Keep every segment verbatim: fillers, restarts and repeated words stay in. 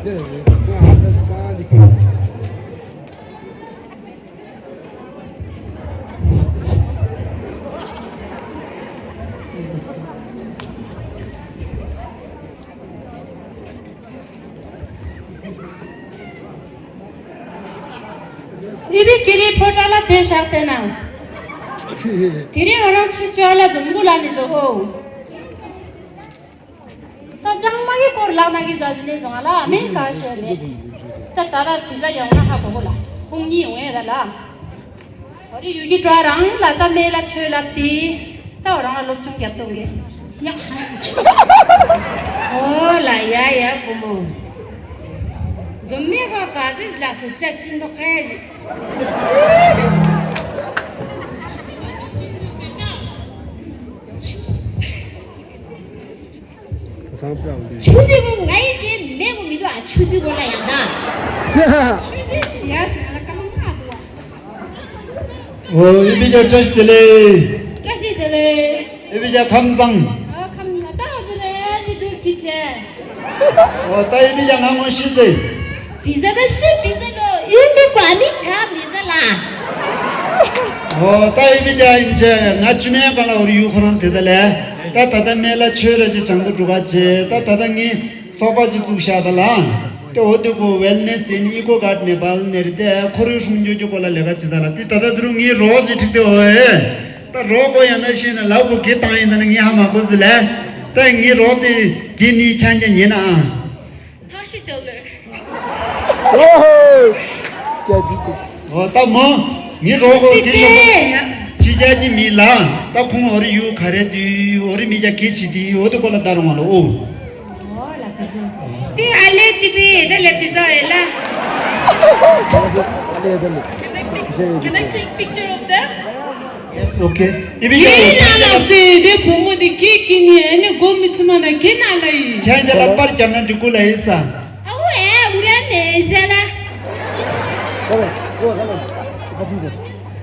ཨི་བི་ཀི་རི་ཕོ་བྲང་ལ་དེ་ཤར་ཏེ་ན། དེ་རིང་ང་རང་ཆུ་ཆུ་ཨ་ལ་འཛོམས་གུ་ལ་ནི་བཟོ་ཨོ། ད་ཅང་མ་གི་སྐོར་ལག་ན་གི་ཟ་ཟི་ནས་བཟང་ལ་མིན་ག་ཤེས་ནས། ད་ད་ད་བི་ཟ་ཡང་ན་ཧ་གོ་གོ་ལ་ཁུང་གཉིས་ཡོང་ཡ་ད་ལ། ཨོ་རི་ཡུ་གི་ཏྲ་རང་ལ་ད་མེ་ལ་ཆོས་ལབ་དེ། ད་འོ་རང་ལ་སློབ་སྦྱོང་རྒྱབ་གཏོང་གི། ཡ། ཨོ་ལ་ཡ་ཡ་བུ་མོ། འཛོམས་མེད་ག་ག་ཟི་ལ་སོ་ཅ་ཙིན་པོ་ཁ་ཡ་ཞིག་ཆུ་ཟི་མོ་ང་ཡི་དེ་མེ་མོ་མི་འདུག་ཨ། ཆུ་ཟི་མོ་ལ་ཡང་ད། ཆུ་ཟི་ཞི་ཡ་ཞི་ང་ལ་ཀ་མ་ང་འདུག་ཨ། ཨོ་ཨི་བི་ཅ་བཀྲ་ཤིས་བདེ་ལེགས། བཀྲ་ཤིས་བདེ་ལེགས། ཨི་བི་ཅ་ཁམས་བཟང་། ཨ་ཁམས་ང་ད་འོ་དེ་རེད་དེ་འདུག་གི་ཆེ། ཨོ་ད་ཨི་བི་ཅ་ང་ངོ་ཤེས་ཟེ། བི་ཟ་ད་སུ་བི་ཟ་ལོ་ཨི་མི་ཀ་མི་ཀ་མི་ཟ་ལ། ཨོ་ད་ཨི་བི་ཅ་ཡིན་ཆེ་ང་ཅུ་མེ་ག་ལ་འོ་རི་ཡུ་ཁོ་རང་དེ་ད་ལེ། ད་ད་ད་མེ་ལ་ཆོས་ར་ཅི་བྱང་དུ་འགྲོ་ག་ཆེ་ད་ད་ད་ངི། ཚོགས་པ་ཅིག་བཙུགས་བཞག་ད་ལ། དེ་འོ་དེ་གོ་ཝེལ་ནེ་སི་ཨེན་ཨི་ཀོ་གཱར་ཌ་ནེ་པཱལ་ནེ་རི་དེ་ཁོར་ཡུག་སྲུང་སྐྱོབ་ཀྱི་སྐོར་ལ་ལས་ཀ་བྱེད་ད་ལ་དེ་ད་ལྟ་དུ་རུ་ངའི་རོགས་ཅིག་ཁྲིད་དེ་འོ་ཨེ། ད་རོགས་གོ་ཡང་ན་ཤེས་ན་ལབ་གོ་གི་བཏང་ཡིན་ད་ན་ངས་ཧ་མ་གོ་ཟི་ལས། ད་ངའི་རོགས་དེ་གི་ནི་ཁྱང་ཁྱང་ཉན་ན་ཨང་། ཐར་ཤི་དེ་ལེ། ཨོ་ཧོ། ཀྱ་ཇི་ཀུ། ཨོ་ད་མོ། ངའི་རོགས་གོ་དེ་ཤོག་གོ། ཕྱི་རྒྱལ་གྱི་མི་ལ། ད་ཁོང་འོ་རི་ཡུ་ག་རེ་དུས་འོ་རི་མི་རྒྱ་གི་ཆི་དི་འོ་དེ་ཀོ་ལ་ད་རུང་བ་ལ་ཨོ། ཨོ་ལ་ཕི་སོ། དེ་ཨ་ལེ་དི་བི་དེ་ལེ་ཕི་སོ་ཨེ་ལ། Can I take picture of them? Yes, okay. ཨི་བི་ཅ་ཡིན་ན་ལགས་སེ་དེ་བུ་མོ་དེ་ཁྱེད་ཀྱི་ནི་ཨ་ནི་གོ་མི་ཚུ་མ་ན་ཁྱེད་ན་ལ་ཡིན། ཁྱེད་ཀྱ་ལ་པར་རྒྱབ་ན་འགྲིག་གོ་ལ་ཡིན་ས། ཨ་འུ་ཨེ་འུ་ར་མེ་ཅ་ལ།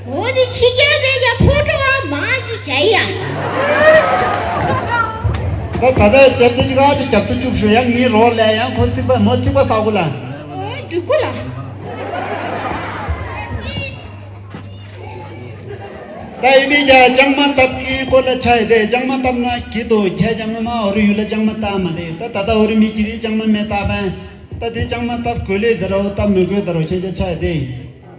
འོ་དེ་ཕྱི་རྒྱལ་དེ་ཀྱ་ཕོ་ཊོ་བ་མ་ཅི་ཀྱ་ཡ། ད་ད་ལྟ་རྒྱབ་དེ་ཅིག་ཨ་ཅིག་རྒྱབ་ཏུ་བཅུག་ཤོག་ཡང་ངའི་རོགས་ལས་ཡང་ཁོ་རྩིག་པ་མོ་རྩིག་པ་ཟ་གོ་ལ། འོ་འགྲིག་གོ་ལ། ད་ཨི་བི་ཅ་ལྕང་མ་བཏབ་ཀྱི་སྐོར་ལ་ཆ་ཡི་དེ་ལྕང་མ་བཏབ་ན་གི་དོ་ཁྱེད་ཀྱང་སྔོན་མ་འོ་རི་ཡུལ་ལ་ལྕང་མ་བཏབ་མ་དེ་ད་ད་ལྟ་འོ་རི་མི་ཀྱི་རི་ལྕང་མ་མེད་བཏབ་པན་ད་དེ་ལྕང་མ་བཏབ་དགོས་ལེ་ད་རོ་བཏབ་མི་དགོས་ད་རོ་ཁྱེད་ཀྱ་ཆ་ཡི་དེ།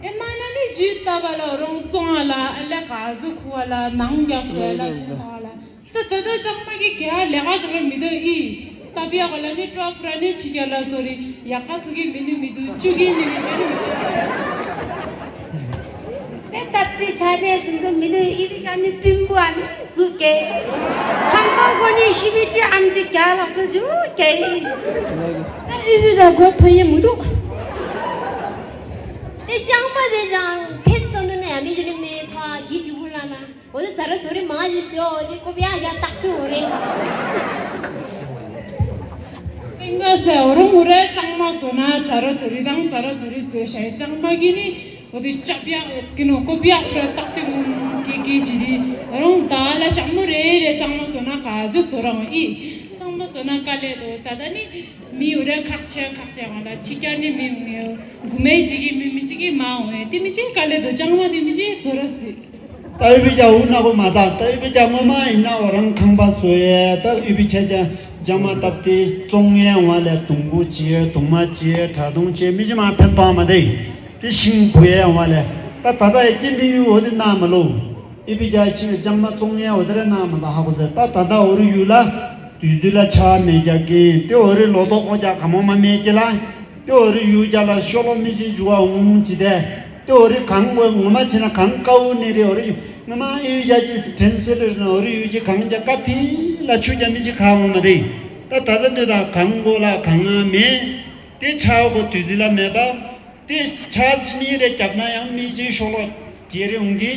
ཨེ་མ་ན་ནི་ཇུས་བཏབ་པ་ལ་རོང་བཙོང་བ་ལ་ཨ་ལེ་ག་ཟུ་ཁུ་བ་ལ་ནང་རྒྱག་སོ་ཨ་ལ་ཐུང་ཐང་བ་ལ། ད་ད་ད་ལྕང་མ་གི་ག་ལས་ཀ་ཞོར་མི་འདུག་ཨི། ཏ་པི་ཡ་ག་ལ་ནི་ཏྲོ་པུ་ར་ནི་ཆི་ཀ་ལ་སོ་རི་ཡ་ཀ་ཐུ་གི་མི་ནི་མི་འདུག་ཅུ་གི་ནི་མི་ཤེས་ནི་མི་ཤེས། ཏེ་ཏ་པི་ཆ་ནེ་སུན་གི་མི་འདུག་ཨི་བི་ཀ་ནི་པིམ་པུ་ཨ་ནི་སུ་ཀེ། ཁང་པ་གོ་ནི་ཤི་བི་ཅི་ཨམ་ཅི་ཀ་ལ་སུ་ཇུ་ཀེ། ཏ་ཨི་བི་ཀ་གོ་ཐོ་ཡེ་མི་འདུག་ཏེ་ལྕང་མ་དེ་ཅང་ཕེད་སོ་ནི་ནི་ཨ་མི་ཅི་ནི་མེ་ཐ་གི་ཅི་བུ་ལ་ན། འོ་དེ་ཛ་ར་ཟོ་རི་མང་ཞིག་སོ་འོ་དེ་ཀོ་པི་ཡ་ཡ་ཏག་ཏུ་འོ་རེ། ཏེང་ག་སེ་འོ་རུ་ངུ་རེ་གཙང་མ་སོ་ན་ཛ་ར་ཟོ་རི་དང་ཛ་ར་ཟོ་རི་སོ་ཤ་ཡི་ལྕང་མ་གི་ནི་འོ་དེ་ཅབ་ཡག་གི་ནོ་ཀོ་པི་ཡག་ར་ཏག་ཏུ་ངུ་གི་གི་ཞི་རི་རང་ད་ལ་ཤ་མུ་རེ་རེ་གཙང་མ་སོ་ན་ག་ཟི་ཚོ་རང་ཨི་གཙང་མ་སོ་ན་ཀ་ལེ་དོ་ད་ད་ནི་མི་འོ་རེ་ཁག་ཆེ་ཁག་ཆེ་ང་ལ་ཕྱི་རྒྱལ་ནི་མི་ངུ་ཡོ་གུ་མེ་ཅིག་གི་མི་མི་ཅིག་གི་མ་འོ་ཡེ་དེ་མི་ཅིག་ཀ་ལེ་དོ་ལྕང་མ་དེ་མི་ཅིག་ཚོ་ར་སི། ད་ཨི་བི་ཀ་འུ་ན་གོ་མ་ད་ད་ཨི་བི་ཀ་སྔོན་མ་ཡིན་ན་འོ་རང་ཁང་པ་བཟོ་ཡས་ད་ཨི་བི་ཁྱེད་ཀྱ་ལྕང་མ་བཏབ་སྟེ་བཙོང་ངན་འོང་བ་ལས་དུང་བུ་བྱེད་དུང་མ་བྱེད་དྲ་དུང་བྱེད་མི་ཅི་མ་ཕན་ཐོགས་མ་དེ་དེ་ཤིང་བུ་ཡས་འོང་བ་ལས་ད་ད་ད་ཡ་ཀྱི་མི་ཡུ་འོ་དེ་ན་མ་ལོ་ཨི་བི་ཀ་ཤིང་ལྕང་མ་བཙོང་ངན་འོ་དེ་ར་ན་མ་ད་ཧ་གོ་ཟེར་ད་ད་ད་འོ་རི་ཡུ་ལ་དུས་ཚོད་ལ་ཆ་མེད་ཀྱ་ཀྱི་དེ་འོ་རི་ལོ་ཏོག་ཀོ་ཀྱ་ག་མོ་མ་མེད་ཀྱི་ལ། ཏེ་འོ་རི་ཡུལ་རྒྱ་ལ་ཤོ་ལོ་མི་ཤེས་འཇུ་བ་འོང་ཅི་དེ། ཏེ་འོ་རི་གང་དགོས་ངོ་མ་ཕྱིན་ན་གང་དཀའ་བོ་ནི་རེད། འོ་རི་ངོ་མ་ཡུལ་རྒྱ་ཀྱི་དྲན་གསོ་རེད་ན་འོ་རི་ཡུལ་གྱི་གང་རྒྱ་བཀའ་ཐིལ་ལ་ཆུ་རྒྱ་མི་ཤེས་གང་འོང་མ་རེད། ད་ད་ལྟ་འདི་དང་གང་དགོས་ལ་གང་ང་མེད། ཏེ་ཆ་གོ་དུས་ཚོད་ལ་མེད་པ། ཏེ་ཆ་ཅི་མི་རེ་རྒྱབ་ན་ཡང་མི་ཤེས་ཤོ་ལོ་རྒྱལ་རེ་འོང་གི།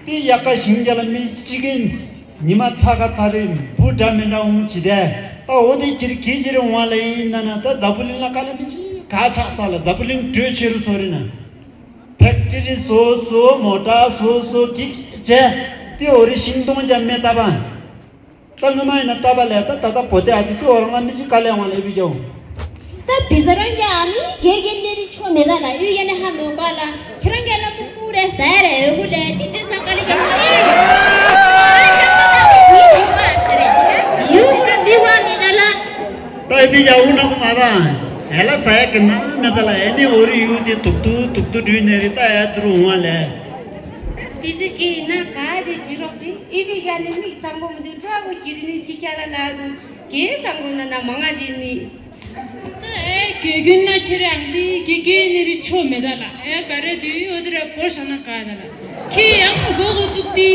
ཏེ་ཡག་ག་ཞིང་རྒྱ་ལ་མི་གཅིག་གིས་ཉི་མ་ཚ་ག་ཐ་རེ་འབུ་འདྲ་མི་འདྲ་འོང་ཅི་དེ། ད་འོ་དེ་ཁྱེར་གི་ཅི་རེ་འོང་བ་ལ་ཡིན་ན་ན་ད་འཛམ་བུ་གླིང་ལ་ག་ལ་མི་ཅི་ག་ཆགས་ས་ལ་འཛམ་བུ་གླིང་བགྲོད་ཆེ་རུ་སོ་རེ་ན། ཕེག་ཏི་རི་སོ་སོ་མོ་ཊ་སོ་སོ་གི་བྱས་ཏེ་འོ་རི་ཤིང་སྡོང་རྒྱ་མེ་ད་པ། ད་སྔོན་མ་ཡིན་ན་ད་པ་ལས་ད་ད་ད་བོ་དེ་ཨ་དེ་ཏེ་འོ་རང་ལ་མི་ཅི་ག་ལས་འོང་ལ་ཡི་བི་ཀའོ། ད་བི་ཟ་རང་གི་ཨ་མི་རྒྱལ་གྱི་གནས་རི་ཆོ་མེད་ད་ལ་ཨུ་ཡ་ནི་ཧ་མེད་པ་ལ་ཁྱེད་རང་གི་ལ་ཀུ་ཀུ་རེ་ཟ་རེ་ཨོ་གུ་ལེ་ཏི་ཏི་ས་ཀ་ལི་གི་ཧ་རེ་ཨ་ཡ་ཀ་ཏ་ཏི་ཏི་ཆོ་པ་ཟེར་རེ་ཡུ་གུ་རུ་མི་བ་མེད་ད་ལ། ད་ཨི་བི་ཡ་འུ་ན་གུ་མ་ད་ཨེ་ལ་ཟ་ཡ་གི་ན་མེད་ད་ལ་ཨེ་ནི་འོ་རི་ཡུ་ཏི་དུག་དུག་དུག་དུག་འདྲུས་ནེ་རི་ད་ཡ་ཏི་རུ་འོང་བ་ལེ། ཏི་ཟི་གི་ན་ག་ཅི་ཅི་རོགས་ཅི་ཨི་བི་ཡ་ནི་མིག་དང་པོ་མི་འདུག་ཏྲ་གུ་གི་རི་ནི་ཅི་ཀྱ་ལ་ལ་ཟུང་གི་དང་པོ་ན་ན་མ་ང་ཅི་ནི། ཨེ་དགེ་རྒན་ན་ཁྱེད་རང་འདི་དགེ་རྒན་ནི་རི་ཆོ་མེད་ད་ལ་ཨེ་ག་རེ་དུས་ཡོད་དེ་ར་བོར་ཤ་ན་ག་ད་ལ་ཁྱེད་ཡང་མགོ་གོ་བཙུགས་ཏི་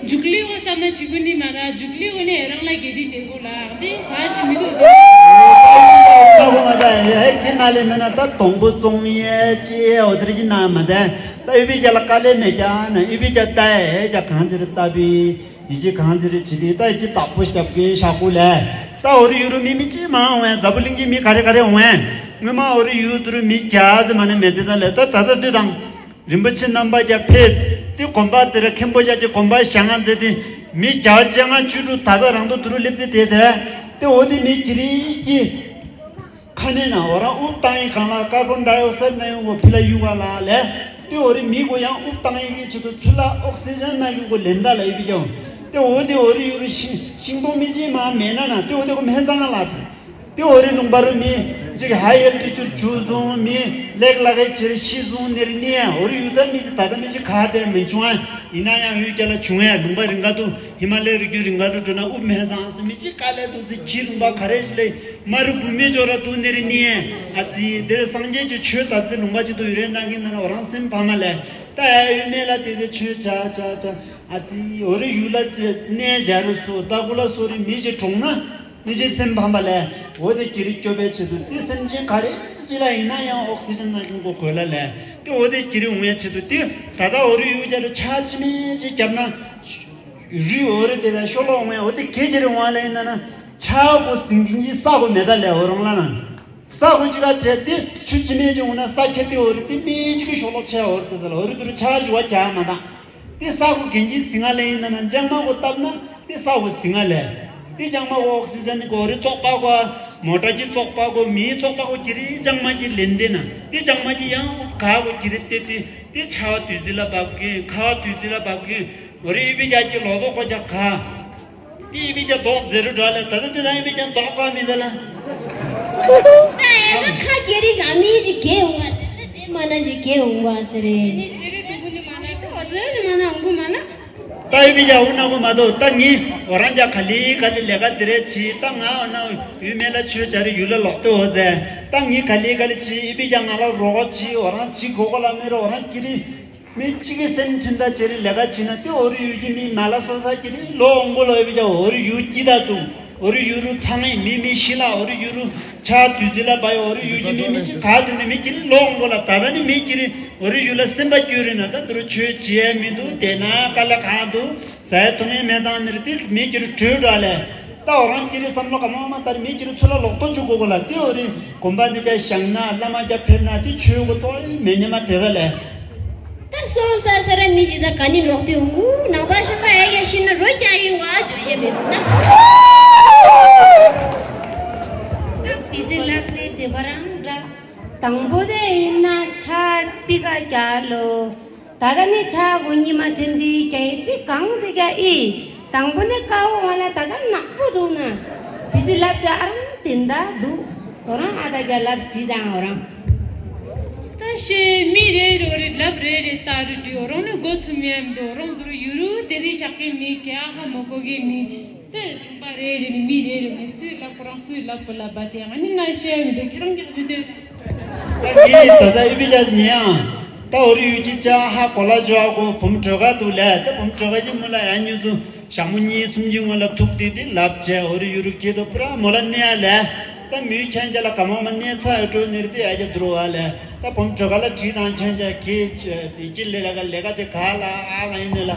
འཇུག་ལི་འོ་ས་མ་བྱེད་གོ་ནི་མ་ད་འཇུག་ལི་འོ་ནི་ཨེ་རང་ལ་དགེ་དི་དེ་གོ་ལ་འདི་ག་ཞིག་མི་འདུག་དེ། ད་ཁོ་ང་ད་ཨེ་ཁྱེད་ན་ལེ་མེད་ན་ད་དང་པོ་བཙོང་ཡས་ཅི་ཨེ་འོ་དེ་རི་གི་ན་མ་ད་ད་ཨི་བི་ཀྱ་ལ་དཀའ་ལས་མེད་ཀྱ་ན་ཨི་བི་ཀྱ་ད་ཨེ་ཀྱ་གང་ཅི་རི་ལྟ་བི། ཡི་གེ་གང་ཅི་རེ་བྱེད་དེ་ད་ཡི་གེ་དག་པོ་རྒྱབ་ཀྱི་ཤག་པོ་ལས། ད་འོ་རི་ཡུ་རུ་མི་མི་ཅི་མང་འོང་ཨེ་འཛམ་བུ་གླིང་གི་མི་ག་རེ་ག་རེ་འོང་ཨེ། སྔོན་མ་འོ་རི་ཡུ་དུ་རུ་མི་བརྒྱ་ཟེར་མ་ནི་མེད་དེ་ད་ལས་ད་ད་ད་དུས་དང་། རིན་པོ་ཆེ་རྣམ་པ་བརྒྱ་ཕེབས། དེ་དགོན་པ་དེ་ར་མཁན་པོ་ཞག་གི་དགོན་པ་ཞག་ང་མཛད་དེ་མི་བརྒྱ་བཅོ་ལྔ་བཅུ་དྲུག་ད་ད་རང་དུ་དུ་རུ་སླེབས་དེ་དེ་དེ། དེ་འོ་དེ་མི་གི་རི་གི་ཁ་ནས་ན་འོ་རང་དབུགས་བཏང་ཡིན་གང་ལ་ཀར་བོན་ཌའི་ཨོག་སའིཌ་ན་ཡོང་གོ་ཕི་ལ་ཡུ་ག་ལ་ལས། དེ་འོ་རི་མི་གོ་ཡང་དབུགས་བཏང་ཡིན་གི་ཆེད་དུ་ཚུར་ལ་ཨོག་སི་ཇན་ན་ཡོང་གོ་ལེན་ད་ལ་ཡུ་བི་ཀྱང་། དེ་འོ་དེ་འོ་རི་ཡུ་རི་ཤིང་ཤིང་སྡོང་མི་ཅི་མ་མེད་ན་ན་དེ་འོ་དེ་གོ་སྨན་ཚང་ལ། དེ་འོ་རི་ལུང་པ་རུ་མི་ཅིག་ཧའི་ཨལ་ཊི་ཅུཌ་བྱུང་སོང་མི་ལེགས་ལ་གའི་ཆེར་ཤི་སོང་ནེར་ནི་ཡང་འོ་རི་ཡུ་ད་མི་ཅི་ད་ད་མི་ཅི་ག་དེ་མི་བྱུང་ཨ། ཡིན་ན་ཡང་ཡུལ་རྒྱ་ལ་བྱུང་ཡ་ལུང་པ་རིང་ག་དུ་ཧི་མ་ལའི་རི་རྒྱུད་རིང་ག་དུ་འགྲོ་ན་དབུ་མེད་ཙང་སུ་མི་ཅི་ཀ་ལས་དུ་ཟི་ཁྱི་ལུང་པ་ག་རེ་ཞིག་ལས་མ་རུ་བུ་མེ་ཇོ་ར་དུ་ནེ་རི་ནི་ཨ་ཙི་དེར་སངས་རྒྱས་ཀྱི་ཆོས་ད་ཙི་ལུང་པ་ཅི་དུ་ཡུ་རེ་ན་གི་ན་ན་རང་སེམས་ཕ་མ་ལས་ད་ཨ་ཡུལ་མེ་ལ་དེ་དེ་ཆོས་ཆ་ཆ་ཆ་ཨ་ཙི་འོ་རི་ཡུལ་ལ་ཅི་གནས་བྱ་རུ་སོ་ད་གུ་ལ་སོ་རི་མི་ཅི་གྲོང་ན། མི་ཅི་སེམས་ཕམ་པ་ལས་འོ་དེ་ཀྱི་རི་སྐྱོབ་པའི་ཆེད་དུ་དེ་སེམས་ཅན་ག་རེ་ཅི་ལ་ཡིན་ན་ཡང་ཨོག་སི་ཇན་ན་ཀྱང་གོ་གོས་ལ་ལས་དེ་འོ་དེ་ཀྱི་རི་འོང་ཡ་ཆེད་དུ་དེ་ད་ལྟ་འོ་རི་ཡུལ་རྒྱ་རུ་ཆ་ཅི་མི་ཅི་བརྒྱབ་ན། རི་འོ་རི་དེ་ལ་ཤོ་ལོ་འོང་ཡ་འོ་དེ་གེ་ཅི་རི་འོང་ལ་ཡིན་ན་ན་ཆ་གོ་སིང་གིན་གྱི་ས་གོ་མེད་ད་ལས་འོ་རང་ལ་ན་ས་གོ་ཅི་ག་བྱས་དེ་ཆུ་ཅི་མེད་ཅི་འོང་ན་ས་ཁྱེར་དེ་འོ་རི་དེ་མི་ཅི་གི་ཤོ་ལོ་ཆ་འོ་རི་དེ་ལ་འོ་རི་དུ་རུ་ཆ་ཅི་བ་རྒྱ་མ་དང་། དེ་ས་གོ་གན་གྱི་སིང་ང་ལ་ཡིན་ན་ན་ལྗང་མ་གོ་བཏབ་ན་དེ་ས་གོ་སིང་ང་ལས། དེ་ལྗང་མ་གོ་ཨོག་སི་ཇན་ནི་གོ་རི་བཙོག་པ་གོ་མོ་ཊ་གི་བཙོག་པ་གོ་མིའི་བཙོག་པ་གོ་གི་རི་ལྗང་མ་གི་ལེན་དེ་ན་དེ་ལྗང་མ་གི་ཡང་དབུགས་ག་གོ་གི་རི་དེ་དེ་དེ་ཆ་བ་དུས་ཚོད་ལ་བབ་གི་ཁ་བ་དུས་ཚོད་ལ་བབ་གི་གོ་རི་ཨི་བི་རྒྱ་གི་ལོ་ཏོག་གོ་རྒྱ་ག། དེ་ཨི་བི་རྒྱ་རྡོག་ཛེ་རུ་འགྲོ་ལ་ད་ལྟ་དེ་དང་ཨི་བི་རྒྱ་རྡོག་པ་མི་ད་ལ། ད་ཡ་ད་ཁ་རྒྱ་རི་ར་མི་ཅི་གེ་འོང་བ་ཟེར་ད་དེ་མ་ན་ཅི་གེ་འོང་བ་ཟེར་རེད། ད་ཨི་བི་རྒྱ་འུ་ན་གོ་མ་ད་ད་ངི་འོ་རང་རྒྱ་ག་ལི་ག་ལི་ལས་ཀ་དེ་རེད་ཆི་ད་ང་འོ་ན་ཡུལ་མེད་ལ་ཆོས་བྱ་རི་ཡུལ་ལ་ལོག་ཏེ་འོ་ཟེར་ད་ངི་ག་ལི་ག་ལི་ཆི་ཨི་བི་རྒྱ་ང་ལ་རོགས་ཆི་འོ་རང་ཆི་གོ་གོ་ལ་ནི་རོ་འོ་རང་ཀི་རི། མི་གཅིག་གི་སེམས་མཐུན་ད་ཆེ་རི་ལས་ཀ་བྱེད་ན་དེ་འོ་རི་ཡུལ་གྱི་མི་མ་ལ་སོ་ས་ཀྱི་རི་ལོ་འོང་གོ་ལ་ཨི་བི་ཀྱ་འོ་རི་ཡུལ་སྐྱིད་ད་དུ་འོ་རི་ཡུལ་རུ་ཚང་ཡི་མི་མི་ཤི་ལ་འོ་རི་ཡུལ་རུ་ཆ་དུས་ཚོད་ལ་བ་ཡི་འོ་རི་ཡུལ་གྱི་མི་མི་ཤི་ག་དུ་ནི་མི་ཀྱི་རི་ལོ་འོང་གོ་ལ་ད་ད་ནི་མི་ཀྱི་རི་འོ་རི་ཡུལ་ལ་སེམས་པ་སྐྱོ་རི་ན་ད་དུ་རུ་ཆོས་བྱེད་མི་འདུག་དེ་ན་ཀ་ལ་གང་འདུག་ཟ་ཡ་འཐུང་ཡ་མེད་ཙང་ནི་རི་དེ་མི་ཀྱི་རི་བྲོས་འགྲོ་ལས། ད་འོ་རང་ཀྱི་རི་བསམ་བློ་ག་མ་མ་ལྟར་མི་ཀྱི་རི་ཚུར་ལ་ལོག་ཏོ་བཅུག་གོ་གོ་ལ་དེ་འོ་རི་དགོན་པ་འདི་རྒྱ་བཞེངས་ན་བླ་མ་རྒྱ་ཕེབས་ན་དེ་ཆོས་གོ་ཏོ་མེ་ཉེ་མ་དེ་ད་ལས། ད་སོ་ས་ས་ར་མི་ཅི་ད་ག་ནི་ལོག་དེ་འུ་ནང་པ་ཤ་པ་ཨེ་ཡ་ཤི་ན་རོ་རྒྱ་ཡིན་བ་ཇོ་ཡེ་མི་འདུག་ད། ད་ཕི་ཟི་ལབ་ནས་དེ་བ་རང་འདྲ། དང་པོ་དེ་ཡིན་ན་ཆ་པི་ཀ་རྒྱ་ལོ། ད་ལྟ་ནི་ཆ་གོ་ཉི་མ་ཐེན་དི་རྒྱ་ཡི་ཏི་གང་དེ་རྒྱ་ཨི། དང་པོ་ནི་ཀ་བོ་ང་ལ་ད་ལྟ་ནག་པོ་འདུག་ན། བི་སི་ལབ་དེ་ཨ་རང་དེ་འདྲ་འདུག་དོ་རང་ཨ་ད་རྒྱ་ལབ་ཅི་དང་འོ་རང་། ད་ཤེས་མི་རེ་རེ་རེ་ལབ་རེ་རེ་ད་རུ་དུ་འོ་རང་ནི་གོ་ཚུ་མི་ཡམ་འདུག་འོ་རང་དུ་རུ་ཡུ་རུ་དེ་དི་ཤག་གི་མི་རྒྱ་ཧ་མོ་གོ་གི་མི། དེ་རིམ་པ་རེ་རེ་ནི་མི་རེ་རེ་མི་སུས་ལབ་ཁོ་རང་སུས་ལབ་ཁོ་ལབ་པ་དེ་ང་ནི་ང་ཤེས་མི་འདུག་ཁྱེད་རང་གི་ཞུ་དོན། ད་ངས་ད་ལྟ་ཨི་བི་ཅག་ཉེ་ཡང་ད་འོ་རི་ཡུལ་གྱི་ཅག་ཧ་གོ་ལ་ཅོ་ཧ་གོ་བུམ་གྲོས་ཁ་འདུག་ལས་ད་བུམ་གྲོས་ཁ་གྱི་མུ་ལ་ཡང་ཉུ་ཚུ་ཞག་མོ་གཉིས་གསུམ་གྱི་སྔོན་ལ་ཐུག་དེ་དེ་ལབ་བྱས་འོ་རི་ཡུལ་རུ་སྐྱེས་དོ་པུ་ར་མོ་ལ་གནས་ཡ་ལས་ད་མུའི་ཁྱེད་ཅག་ལ་ག་མ་མ་གནས་ཚ་ཡོད་འགྲོ་ནེར་དེ་ཡ་ཅག་འདུར་བ་ལས། ད་བུམ་གྲོས་ཁ་ལ་དྲིས་དང་ཁྱོད་ཅག་གིས་བདེ་སྐྱིད་ལས་ལས་ཀ་ལས་ཀ་དེ་ག་ལ་ཨ་ལ་ཡིན་ནོ་ལ།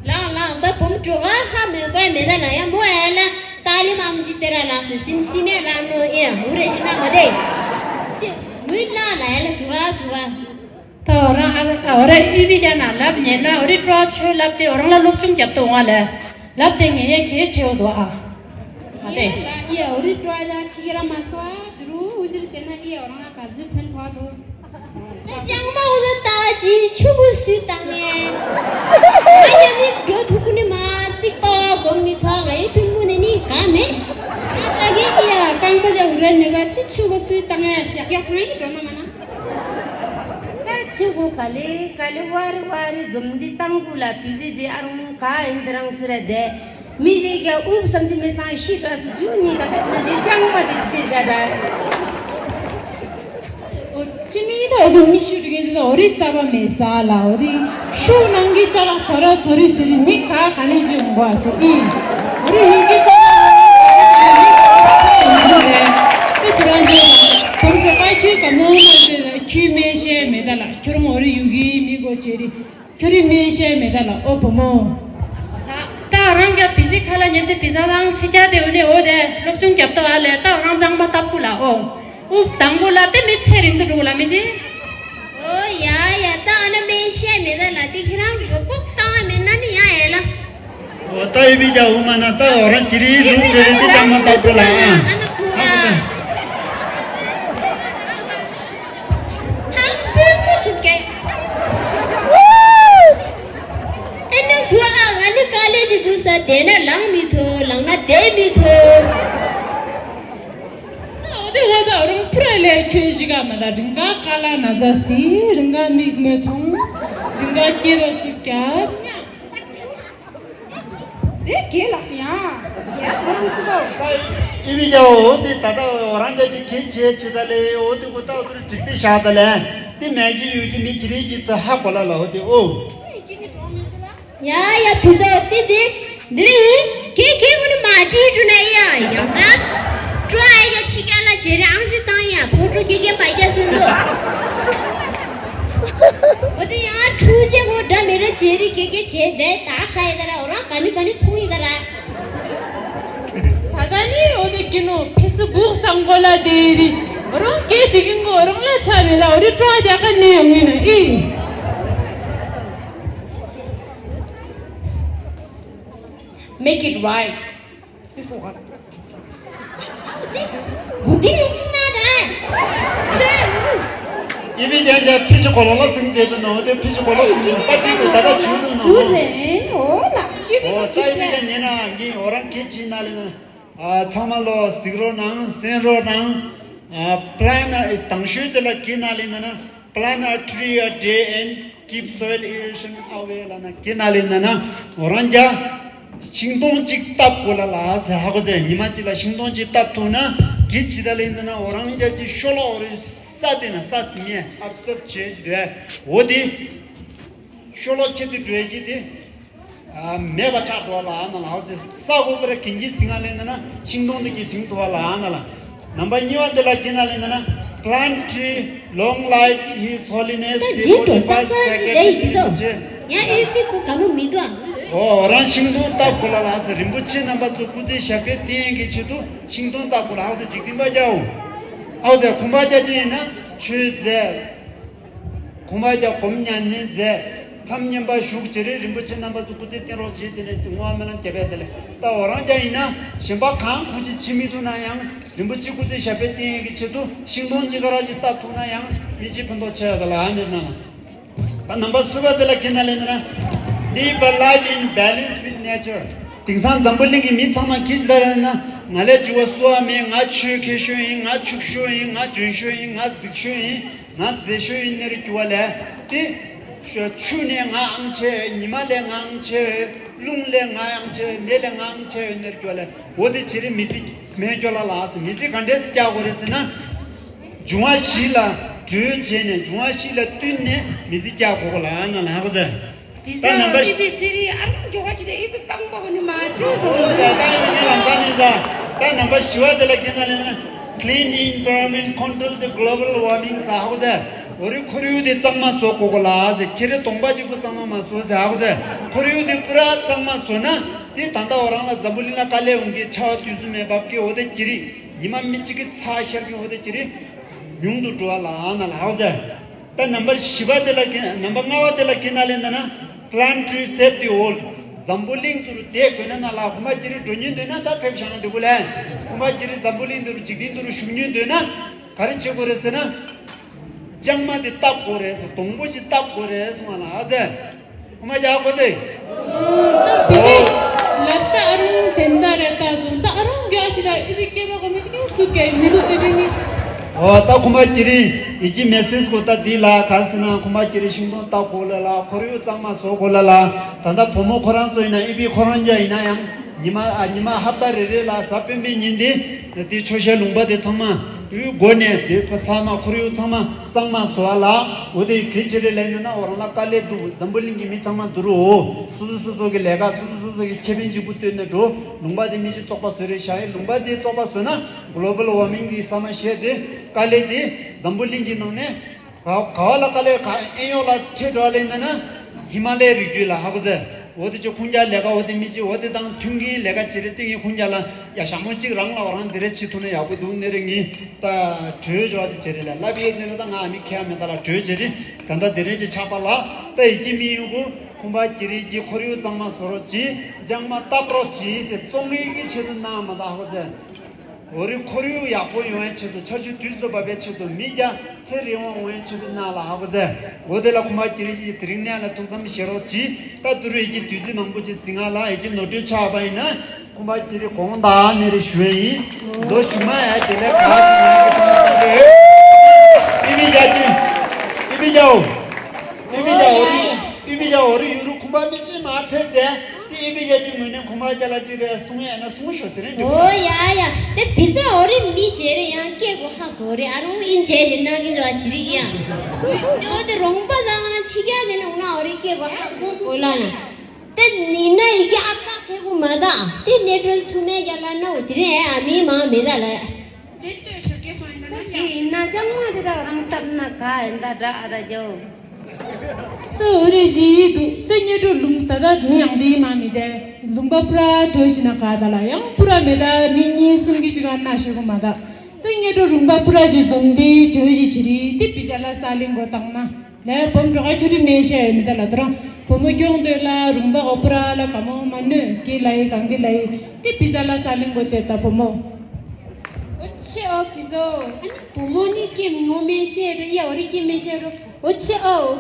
ལགས་ལགས་ད་བུམ་གྲོས་ཁ་ཧ་མེད་པའི་མེད་ད་ལ་ཡ་མོ་ཨེ་ལ་ཏཱ་ལི་མམ་ཇི་ཏེ་ར་ལགས་སུ་སིམ་སི་མེ་ལ་ནོ་ཨེ་འུ་རེ་ཞིག་ན་མ་དེ། དེ་མུའི་ལ་ལ་ཡ་ལ་དུ་ག་དུ་ག་ད་འོ་རང་ཨ་ཨ་འོ་ར་ཨི་བི་ཅག་ན་ལབ་ཉན་ན་འོ་རི་ཀྲོ་ཆོས་ལབ་དེ་འོ་རང་ལ་སློབ་སྦྱོང་རྒྱབ་ཏུ་འོང་བ་ལས། ལབ་དེ་ངེད་ཡ་གལ་ཆེ་བོ་འདུག་ཨ། ཡ་ལ་ཡ་འོ་རི་ཀྲོ་ཡ་ཆི་ཡ་ར་མ་སོ་ཨ་དུ་རུ་འུ་ཟིར་དེ་ན་ཡ་འོ་རང་ལ་གར་ཟུ་ཕན་ཐོག་དུ། ད་ཅང་མ་འོ་ད་ད་ཅི་ཆུ་བུ་སུས་བཏང་ངས། ཨ་ཡ་ནི་འགྲོ་ཐུག་གུ་ནི་མ་ཅིག་པ་གོ་མི་ཐོག་ངའི་ཕུན་བུ་ནི་ནི་ག་མེད། ཨ་ད་གི་ཡ་རྐང་པ་ལ་འུ་ར་ནི་བ་དེ་ཆུ་བུ་སུས་བཏང་ངས་ཤག་ཡག་ཐང་ཡི་འགྲོ་ན་མ་ན། ད་ཆུ་བུ་ག་ལེ་ག་ལེ་ཝ་རི་ཝ་རི་འཛོམས་འདི་བཏང་གུ་ལ་བི་ཟི་འདི་ཨ་རུང་ག་ཨིན་དི་རང་སི་ར་དེ། མི་རེ་ག་དབུགས་བསམ་གྱི་མེད་ཙང་ཤི་དྲགས་སུ་རྒྱུ་གཉིས་ཀ་ད་ཅི་ན་འདི་ཅང་མ་དེ་ཅི་དེ་ད་ད། ཨོ་ཅི་མི་ད་འོ་དུ་མི་ཤུ་དྲི་གེ་འདི་ད་འོ་རི་རྩ་བ་མེད་ས་ལ་འོ་རི་ཤུ་ནང་གི་ཅ་ལག་ཚོ་ར་ཚོ་རི་ཟེར་རི་མི་ག་ག་ནས་ཞུ་འོང་བ་སོ་ཨི། འོ་རི་ཡུལ་གི་ཅ་ལག་ཚོ་ར་ཚོ་རི་ཟེར་རི་མི་ག་ག་ནས་ཞུ་འོང་བ་སོ་ཨི། དེ་ཚོ་རང་ཚོ་བོང་ཚོ་པ་ཁྱོད་ག་མོ་མ་ཟེར་ལ་ཁྱོད་མེད་ཤེས་མེད་ད་ལ་ཁྱོད་རང་འོ་རི་ཡུལ་གི་མི་གོ་ཆེ་རི། ཁྱོད་རིག་མིན་ཤེས་མེད་ད་ལ་ཨོ་བུ་མོ། ད་རང་ག་བི་ཟི་ཁ་ལ་ཉན་ཏེ་བི་ཟ་དང་ཕྱི་རྒྱ་དེ་འུ་ལེ་འོ་དེ་སློབ་སྦྱོང་རྒྱབ་ཏོ་ཨ་ལེ་ད་རང་ཅང་པ་བཏབ་གུ་ལ་ཨོ། ཨུབ་དང་པོ་ལ་དེ་མི་ཚེ་རིང་དུ་འགྲོ་གུ་ལ་མི་ཅི། ཨོ་ཡ་ཡ་ད་ཨ་ན་མེད་ཤེས་མེད་ད་ལ་དེ་ཁྱེད་རང་གི་ལྐོག་བཏང་ཨ་མེད་ན་ནི་ཡ་ཨེ་ལ། འོ་ད་ཡི་བི་རྒྱ་འུ་མ་ན་ད་འོ་རང་ཅི་རིག་ལུག་ཅི་རིག་དེ་ཅང་མ་བཏབ་གུ་ལ་ཨ། ཨ་ན་ཁུ་ཨ། ཐང་པོ་པོ་སུ་སྐད། ཨེ་ནི་ཁུ་ཨ་ང་ནི་དཀའ་ལས་ཅི་འདུག་ས་དེ་ན་ལངས་མི་ཐུབ་ལངས་ན་བསྡད་མི་ཐུབ། ཨོ་དེ་འོ་ད་རུང་ཕུ་ར་ལས་ཁྱོད་ཞི་ག་མ་ད་རིང་ག་ཀ་ལ་ན་ཟ་སི་རིང་ག་མིག་མོ་མཐོང་རིང་ག་སྐྱེ་བ་སུ་སྐྱབས་ཉག་དེ་རྒྱལ་ལགས་སི་ཡང་རྒྱལ་གོ་མི་ཚུགས་པ། ད་ཨི་བི་རྒྱ་འོ་དེ་ད་ལྟ་འོ་རང་རྒྱ་ཅིག་གེ་བྱས་ཅི་ད་ལེ་འོ་དེ་གོ་ད་འོ་དེ་འགྲིག་དེ་བཞག་ད་ལེ་དེ་མེད་ཀྱི་ཡོད་ཀྱི་མི་ཀྱི་རེད་ཀྱི་ད་ཧ་གོ་ལ་ལ་འོ་དེ་འོ། ཡ་ཡ་བི་ཟོ་དེ་དེ་འདི་རེད་ཡིན་གེ་གེ་གོ་ནི་མ་ཀྲི་ཀྲུ་ན་ཡ་ཡང་ད་ཀྲུ་ཨ་ཡ་ཆི་ཀ་ལ་བྱེད་རེད་ཨང་ཅི་བཏང་ཡ་ཕོ་ཀྲུ་གེ་གེ་མ་རྒྱ་སུན་དོ། འོ་དེ་ཡང་ཁྲུ་ཅེ་གོ་འདྲ་མི་རེ་བྱེད་རི་གེ་གེ་བྱེད་དེ་ད་ཤ་ཡི་ད་ར་འོ་རང་ག་ནི་ག་ནི་ཐུང་ཡི་ད་ར། ད་ད་ནི་འོ་དེ་ཀི་ནོ་ཕི་སི་བུག་སང་གོ་ལ་དེ་རི་རང་གེ་ཅི་གིན་གོ་རང་ལ་ཆ་མེད་ལ་འོ་རི་ཀྲོ་རྒྱ་ཁ་ནི་ཡོང་ཡིན་ནི་ཨི། Make it right. ཨི་བི་རྒྱ་རྒྱ་ཕི་ཤི་གོ་ལོ་ལ་སིང་དེ་དུ་ནོ་དེ་ཕི་ཤི་གོ་ལོ་སིང་དུ་ད་དྲི་དུ་ད་ད་ཇུ་དུ་ནོ། ཨོ་ད་ཨི་བི་རྒྱ་ཉེ་ན་ངི་འོ་རང་གི་ཅི་ན་ལེ་ན་ཚང་མ་ལོ་སིག་རོ་ནང་སེན་རོ་ནང་པ་ལན་དང་ཤོས་དེ་ལ་གི་ན་ལེ་ན་ན། Plant a tree a day and keep soil erosion away ལ་ན་གི་ན་ལེ་ན་ན་འོ་རང་རྒྱ། ཤིང་སྡོང་གཅིག་བཏབ་དགོས་ལ་ལ་ཟེར་ཧ་གོ་ཟེར་ཉི་མ་གཅིག་ལ་ཤིང་སྡོང་གཅིག་བཏབ་ཐུབ་ན་གི་ཇི་ལྟ་ལེ་ན་ན་འོ་རང་རྒྱ་གི་ཤོ་ལོ་འོ་རི་ས་དེ་ན་ས་སི་མེ་ཨབ་སབ་བྱེད་ཀྱི་འདུག་འོ་དེ་ཤོ་ལོ་ཁྱེར་དུ་འགྲོ་ཡ་གི་དེ་མེད་པ་ཆགས་འགྲོ་ལ་ཨ་ན་ལ་ཧ་གོ་ཟེར་ས་གོ་པར་གིན་གི་སིང་ང་ལེ་ན་ན་ཤིང་སྡོང་དེ་གི་སིང་ཐུབ་ལ་ཨ་ན་ལ། ནམ་པར་གཉིས་པ་དེ་ལ་གི་ན་ལེ་ན་ན། Plant tree, long life, His Holiness the forty-first Secretary ཡ་ཨི་མི་ཁུ་ག་མོ་མི་འདུག་ཨ། ཨོ་རང་ཤིང་སྡོང་བཏབ་དགོས་ལ་ལ་ཟེར་རིན་པོ་ཆེ་རྣམ་པ་ཚོ་སྐུ་ཚེ་ཞབས་པད་བརྟན་གྱི་ཆེད་དུ་ཤིང་སྡོང་བཏབ་དགོས་ལ་ཧ་གོ་ཟེར་འཇིག་རྟེན་པ་རྒྱའོ། ཧ་གོ་ཟེར་ཁུམ་པ་རྒྱ་ཅི་ཡིན་ན་ཆོས་མཛད། གོང་མ་རྒྱ་སྒོམ་ཉམས་ལེན་མཛད། མཚམས་བསྙེན་པ་བཞུགས་བྱེད་རེད་རིན་པོ་ཆེ་རྣམ་པ་ཚོ་སྐུ་ཚེ་བརྟན་རོགས་བྱེད་ཟེར་ནས་བརྔོ་བ་སྨོན་ལམ་རྒྱབ་པས་དེ་ལས་ད་འོ་རང་རྒྱ་ཡིན་ན་གཞན་པ་གང་གོ་ཅི་བྱེད་མི་ཐུབ་ན་ཡང་རིན་པོ་ཆེ་སྐུ་ཚེ་ཞབས་པད་བརྟན་ཡས་ཀྱི་ཆེད་དུ་ཤིང་སྡོང་གཅིག་ག་ར་ཅིག་བཏབ་ཐུབ་ན་ཡང་མི་གཅིག་ཕན་ཐོགས་ཆེ་བ་དེ་ལ་ཨ་ནེར་ན་ལ། ད་ནམ་པ་གསུམ་པ་དེ་ལ་ཁྱེད་ན་ལེན་ན་Live a life in balance with nature. དེང་སང་འཛམ་བུ་གླིང་གི་མི་ཚང་མ་གིས་ལྟར་ན་ང་ལས་འགྱུར་བ་སུ་བ་མེད། ང་ཆོས་ཁེ་ཤོས་ཡིན། ང་ཕྱུག་ཤོས་ཡིན། ང་འཇོན་ཤོས་ཡིན། ང་རྫིག་ཤོས་ཡིན། ང་མཛེས་ཤོས་ཡིན་ནེར་གྱུར་བ་ལས་དེ། ཆུ་ནས་ང་ཨང་ཆེ། ཉི་མ་ལས་ང་ཨང་ཆེ། རླུང་ལས་ང་ཨང་ཆེ། མེ་ལས་ང་ཨང་ཆེ་ནེར་གྱུར་བ་ལས་འོ་དེ་ཕྱི་རི་མི་ཚེ་མེད་སྐྱོ་ལ་ལགས་སེ་མི་ཚེ་ག་འདྲས་སེ་སྐྱག་དགོས་རེད་ཟེར་ན། འབྱུང་བ་བཞི་ལ་གྲོས་བྱས་ནས་འབྱུང་བ་བཞི་ལ་བསྟུན་ནས་མི་ཚེ་སྐྱག་དགོས་གོ་ལ་ཨ་ན་ལ་ཧ་གོ་ཟེར། བི་ད་ནམ་པ་ཨི་བི་སི་རི་ཨ་རང་མགྱོགས་ཅི་དེ་ཨི་བི་རྐང་པ་གོ་ནི་མ་ཅོ་སོ། ད་ད་ཨི་བི་ནི་ལ་ད་ནི་ད་ད་ནམ་པ་བཞི་བ་དེ་ལ་ཁྱེད་ན་ལེན་ན། Clean the environment, control the global warming ཟེར་ཧ་གོ་ཟེར། འོ་རི་ཁོར་ཡུག་དེ་གཙང་མ་བཟོ་དགོས་གོ་ལ་ཟེར། ཁྱེད་རི་གདོང་པ་གཅིག་པུ་གཙང་མ་མ་བཟོ་ཟེར་ཧ་གོ་ཟེར། ཁོར་ཡུག་དེ་པུ་ར་གཙང་མ་བཟོ་ན་དེ་ད་ལྟ་འོ་རང་ལ་འཛམ་བུ་གླིང་ལ་དཀའ་ལས་འོང་གི་ཆར་པ་དུས་སུ་མེད་བབ་ཀྱི་འོ་དེ་ཀྱི་རི་ཉི་མ་མི་གཅིག་གི་ཚ་ཤར་གྱི་འོ་དེ་ཀྱི་རི་ཉུང་དུ་འགྲོ་བ་ལ་ཨ་ན་ལ་ཧ་གོ་ཟེར། ད་ནམ་པར་བཞི་པ་དེ་ལ་ཁྱེད་ནམ་པར་ལྔ་པ་དེ་ལ་ཁྱེད་ན་ལེན་ད་ན། Plant tree, save the world. འཛམ་བུ་གླིང་དུ་རུ་བསྡད་དགོས་ན་ན་ལ་ཁུ་མ་ཅི་རི་འགྲོ་ཉན་འདོད་ན་ད་ཕེབས་ཤང་འདི་གུ་ལན། ཁུ་མ་ཅི་རི་འཛམ་བུ་གླིང་དུ་རུ་འཇིག་རྟེན་དུ་རུ་བཞུགས་ཉན་འདོད་ན་ག་རེ་བྱེད་དགོས་རེད་ཟེར་ན། ལྕང་མ་འདི་བཏབ་དགོས་རེད་ཟེར། སྡོང་པོ་ཞིག་བཏབ་དགོས་རེད་གསུངས་པ་ལ་ཨ་ཙེ། ཁུ་མ་ཅག་གོ་ཙེ། ད་བི་ཟེ་ལབ་ད་ཨ་རུང་དེ་འདྲ་རེད་ད་གསུངས་ད་ཨ་རུང་རྒྱ་ཞིག་ད་ཨི་བི་སྐད་པ་གོ་མི་ཞིག་གིས་སུ་སྐད་མི་འདུག་ཨི་བི་ནི། ཨོ་ད་ཁུ་མ་ཅི་རི་ཡི་གི་མེ་སེ་ཇི་གོ་ད་འདི་ལ་ག་ཟེར་ན་ཁུ་མ་ཅི་རི་ཤིང་སྡོང་བཏབ་དགོས་ལ་ལ་ཁོར་ཡུག་གཙང་མ་བཟོ་དགོས་ལ་ལ། ད་ལྟ་བུ་མོ་ཁོ་རང་ཚོ་ཡིན་ན་ཨི་བི་ཁོ་རང་ཅག་ཡིན་ན་ཡང་ཉི་མ་ཨ་ཉི་མ་ཧབ་ཏ་རེ་རེ་ལ་གཟའ་སྤེན་པའི་ཉིན་འདི་དེ་ཆོས་བཤད་ལུང་པ་དེ་ཚང་མ་དབུས་སྒོ་ནས་དེ་ཕ་ཚང་མ་ཁོར་ཡུག་ཚང་མ་གཙང་མ་བཟོ་བ་ལ་འོ་དེ་གལ་ཆེ་རེད་ལབ་ན་ན་འོ་རང་ལ་དཀའ་ལས་འདུག་འཛམ་བུ་གླིང་གི་མི་ཚང་མ་འདུ་རུ་འོ་སོ་སོ་སོ་སོ་གི་ལས་ཀ་སོ་སོ་སོ་སོ་གི་ཁེ་ཕན་གཅིག་པུ་བཏོན་ནས་འགྲོ། ལུང་པ་དེ་མི་གཅིག་བཙོག་པ་བཟོས་རེད་བཞག་ཡིན་ལུང་པ་དེ་བཙོག་པ་བཟོས་ན་གོ་ལོ་བལ་ཝར་མིང་གི་ས་མ་ཤེས་དེ་དཀའ་ལས་དེ་འཛམ་བུ་གླིང་གི་ནང་ནས། ག་ག་བ་ལ་དཀའ་ལས་ག་ཨེ་ཡོག་ལ་ཁྲིད་འགྲོ་ལེ་ན་ན་ཧི་མ་ལའི་རི་རྒྱུད་ལ་ཧ་གོ་ཟེ། འོ་དེ་ཅི་ཁུང་རྒྱ་ལས་ཀ་འོ་དེ་མི་ཅི་འོ་དེ་དང་མཐུན་གྱི་ལས་ཀ་བྱེད་རེ་ཏིང་ངེ་ཁུང་རྒྱ་ལ་ཡ་ཞྭ་མོ་གཅིག་རང་ལ་འོ་རང་དེ་རེ་ཕྱི་ཐུག་ན་ཡག་པོ་འདུག་ནེ་རེ་ངི་ད་གྲོས་བྱ་བ་ཅི་བྱེད་རེ་ལ་ལབ་ཡེ་ནེ་རེ་ད་ང་ཨ་མི་ཁེ་ཡ་མེ་ད་ལ་གྲོས་བྱེད་རེ་ད་ད་དེ་རེ་ཅི་ཆགས་པ་ལ་ད་ཡི་ཀི་མི་ཡུ་གུ་ཁུང་པ་ཀི་རི་ཀི་ཁོར་ཡུག་གཙང་མ་བཟོ་རོགས་གྱིས་ལྕང་མ་བཏབ་རོགས་གྱིས་ཟེ་བཙོང་ངེ་གི་ཆེད་དུ་གནང་མ་ད་ཧ་གོ་ཟེ། འོ་རི་ཁོར་ཡུག་ཡག་པོ་ཡོང་བའི་ཆེད་དུ་ཆར་ཆུ་དུས་སུ་བབས་པའི་ཆེད་དུ་མི་རྒྱ་ཚེ་རིང་བ་འོང་བའི་ཆེད་དུ་གནང་ལ་ཧ་གོ་ཟེ། འོ་དེ་ལ་ཁུ་མ་ཀི་རི་ཀི་དེ་རིང་ནས་ལ་ཐུགས་བསམ་བཞེས་རོགས་གྱིས་ད་དུ་རེ་ཀི་དུས་ཚོད་མང་པོ་ཅིག་ཟིང་ང་ལ་ཡི་ཀི་ནོར་འཁྲུལ་ཆགས་པ་ཡིན་ན་ཁུ་མ་ཀི་རི་དགོངས་དག་ནེ་རེ་ཞུ་ཡ་ཡིན། ལོ་ཞུ་མ་ཡ་དེ་ལས་ག་ཅིག་ང་གི་ཐུགས་བསམ་བཏང་གི་ཨི་བི་རྒྱ་ཀྱི་ཨི་བི་རྒྱའོ། ཨི་བི་རྒྱ་འོ་རི་ཨི་བི་རྒྱ་འོ་རི་ཡུ་རུ་ཁུ་མ་མི་ཅི་མ་ཕེབས་ཏེ། དེ་ཨི་བི་རྒྱ་ཀྱི་ངོས་ནས་ཁུ་མ་རྒྱ་ལ་ཅི་རེད་གསུང་ཡ་ན་གསུང་ཤོག་དེ་རིང་འགྲིག་གི་ཨོ་རེད། ཡ་ཡ། དེ་བི་ས་འོ་རེད་མི་བྱེད་རེད་ཡང་སྐད་གོ་ཧ་གོ་རེད་ཨ་རུང་ཨིན་བྱས་ཞེ་ན་གི་འཇོ་བ་བྱེད་རིགས་ཡ། དེ་འོ་དེ་རོང་པ་དང་ཕྱི་རྒྱ་དེ་ནི་འོ་ན་འོ་རེད་སྐད་གོ་ཧ་གོ་གོ་ལ་ན། དེ་ནི་ན་ཡི་གེ་ཨ་ཀ་བྱེད་གོ་མ་ད་དེ་ནེ་ཀྲོལ་ཚུ་མེ་རྒྱ་ལ་ན་འོ་དེ་རིང་ཨ་མི་མ་མེ་ད་ལ། དེ་ལྟོས་ཤོག་སྐད་སོང་ཡིན་ན་ན་ཡ། དེ་ཡིན་ན་ལྕང་མ་དེ་དག་རང་བཏབ་ན་ག་ཡིན་ད་འདྲ་ཨ་ད་རྒྱའོ། ད་འོ་རེ་ཞིག་འདུག་ད་ཉེ་འགྲོ་ལུང་ད་ད་མི་ཡང་དེ་མ་མི་དེ་ལུང་པ་པུ་ར་གྲོས་ཞིག་ན་ག་ད་ལ་ཡང་པུ་ར་མེ་ད་མི་གཉིས་གསུམ་གྱི་ཞིག་ག་ན་ཤེས་གོ་མ་ད། ད་ཉེ་འགྲོ་ལུང་པ་པུ་ར་ཞིག་འཛོམས་དེ་གྲོས་ཞིག་བྱེད་རིགས་དེ་བི་ཅ་ལ་ས་ལིང་གོ་བཏང་ན་ལས་བོམ་འགྲོ་ག་ཁྱོད་དེ་མེ་ཤེས་མི་ད་ལ་ད་རང་བུ་མོ་སྐྱོང་འདོད་ལ་རུང་པ་གོ་པུ་ར་ལ་ག་མོ་མ་ནུས་ཀི་ལ་ཡི་གང་གི་ལ་ཡི་དེ་བི་ཅ་ལ་ས་ལིང་གོ་དེ་ད་བུ་མོ། ཨོ་ཆེ་ཨོ་ཕི་ཟོ། ཨ་ནི་བུ་མོ་ནི་སྐྱེ་ངོ་མེད་ཤེས་རེད་ཡ་འོ་རི་སྐྱེ་མེད་ཤེས་རོ། ཨོ་ཆེ་ཨོ།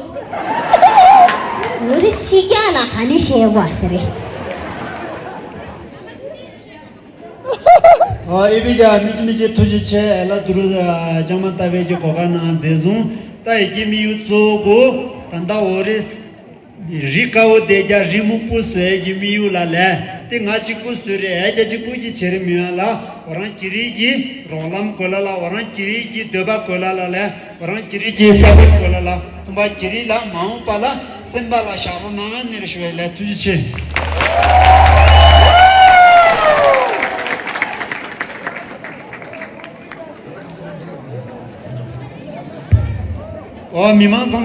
འོ་རི་ཕྱི་རྒྱ་ལ་ག་ནི་ཤེས་བ་ཟེར་རེད། ཨོ་ཨི་བི་ཀྱ་མི་ཅི་མི་ཅི་ཐུགས་རྗེ་ཆེ་ཨེ་ལ་དུ་རུ་ལྕང་མ་ལྟ་བའི་གི་གོ་སྐབས་གནང་མཛད་སོང་། ད་ཡི་གི་མི་ཡུ་གཙོ་བོ་ད་ད་འོ་རི། རི་དཀར་པོ་དེ་རྒྱ་རི་སྨུག་པོ་བཟོས་ཀྱི་མི་ཡུལ་ལ་ལས་དེ་ང་གཅིག་པུ་བཟོས་རེད་ཨེ་རྒྱ་གཅིག་པུ་གྱི་བྱེད་རིམ་ཡོད་ལ་འོ་རང་གི་རིགས་ཀྱི་རོགས་ལམ་དགོས་ལ་ལ་འོ་རང་གི་རིགས་ཀྱི་འདོད་པ་དགོས་ལ་ལ་ལས་འོ་རང་གི་རིགས་ཀྱི་ས་བོན་དགོས་ལ་ལ་ཁོང་པ་གི་རིགས་ལ་མ་འོངས་པ་ལ་སེམས་པ་ལ་བཞག་རོགས་གནང་ནི་རེ་ཞུ་བའི་ལས་ཐུགས་རྗེ་ཆེ། ཨོ་མི་མང་ཚང་མ།